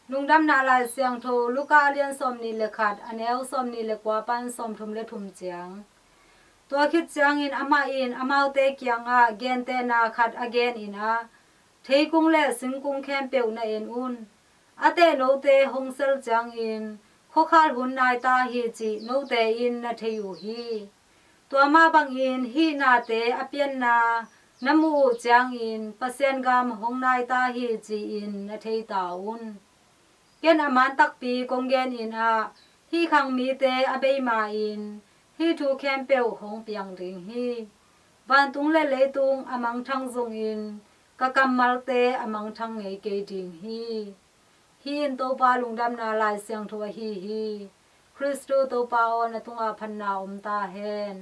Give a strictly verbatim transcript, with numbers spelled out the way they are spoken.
Lungdamna Lai Siangtho Luka a lian sawmnih le khat, a neu sawmnih le kua pan sawmthum le thum ciang. Tua khit ciangin amah in amaute kiangah gentehna khat a genin ah, theikung le singkung khempeuh na en un. A teh note hong sel ciangin khuakhal hun nai ta hi cih note in na thei uh hi. Tua mah bangin hih nate a pianna na muh uh ciangin Pasian gam hong nai ta hi ci-in na thei ta un. Ken a man takpi kong genin ah, hih khang mite a bei ma-in hih thu khempeuh hong piang ding hi. Vantung le leitung a mangthang zongin ka kammalte a mangthang ngei kei ding hi. Hih in Topa Lungdamna Lai Siangtho ahi hi. Khristu Topa aw, na tungah phatna om ta hen.